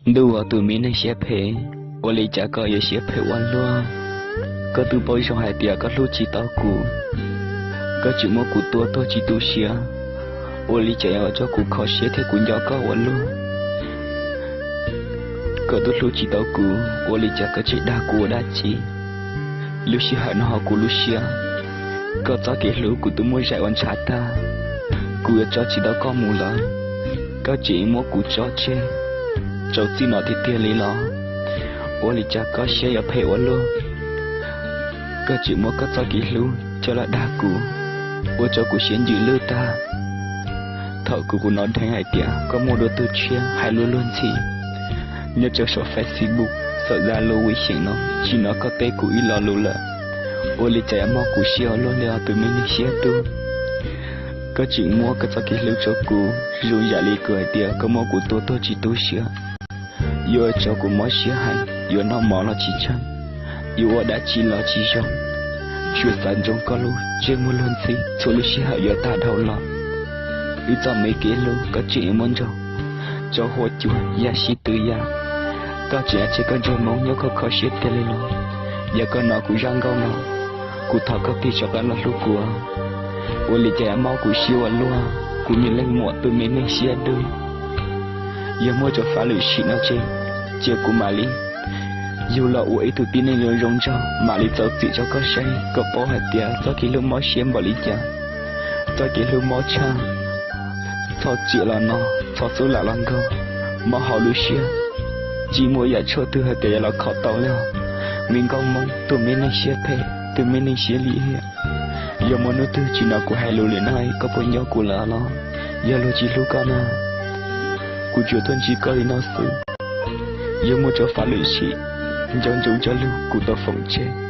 Ntuj aw, tus me neeg siab phem, ua li cas koj yuav siab phem ua luaj? Koj twb paub zoo hais tias koj hlub tsis tau kuv, koj tseem muab kuv tua tuag tsis tu siab, ua li cas yuav ua rau kuv kho siab thiab kuv nco koj ua luaj? Koj twb hlub tsis tau kuv, ua li cas koj tseem dag kuv ua dab tsi? Lub sij hawm no ho kuv lub siab, koj txoj kev hlub kuv twb muab zais ua ntshav tag, kuv yuav tso tsis tau koj mus lawm, koj tseem muab kuv tso tseg rau txij no tiag tiag li los? Ua li cas koj siab yuav phem ua luaj? Koj tseem muab koj txoj kev hlub coj los dag kuv, ua rau kuv siab ntsws lwj tag. Thaum kuv kuv hnov dheev hais tias koj muaj dua tus tshiab hais luag luag ntxhi, nyob rau saum Facebook, saum Zalo, Wixeem no, tsis hnov koj teb kuv ib lo lus lawm. Ua li cas yuav mob kuv siab ua luaj li os tus me neeg siab dub? Koj tseem muab koj txoj kev hlub rau kuv zoo yam li kuv hais tias koj muab kuv tua tuag tsis tu siab. Yuav ua rau kuv mob siab heev, yuav noj mov los tsis tsheej, yuav ua dab tsi los tsis zoo. Tsuas xav ntsoov koj lub ntsej muag luag ntxhi txhua lub sij hawm yuav tag dhau los. Wb txoj me kev hlub koj tseem yuav muab nrog rau huab cua ya sib tw ya. Koj tseem yuav tseg koj ntsuag hmoov nyob kho kho siab tiag li los? Yog koj hnov kuv zaj nkauj no, kuv thov koj tig rov qab los hlub kuv. Ua li cas yuav mob kuv siab ua luaj, kuv me leej muam tus me neeg siab dub. Yog muaj cov faj lwm sim no ces cia kuv mam li yug los ua ib tug tib neeg zoo zoo nraug mam li txaus txim rau koj saib, kom paub hais tias txoj kev hlub mob siab npaum li cas, txoj kev hlub mob tshaj. Txhob txwm los no, txhob xub lam los nkaug, mob hauv lub siab. Tsis muaj yam tshuaj twg hais tias yuav los kho tau li os, me nkauj Hmoob tus me neeg siab phem, tus me neeg siab lim hiam. Yog muaj hnub twg tsis hnov kuv hais lus li no, koj puas nco kuv lawm los? Yog luag tsis hlub koj na, kuv tsuas tuaj ntsib koj li no xwb. Yog muaj cov faj lwm sim, nco ntsoov cov lus kuv tau foom tseg.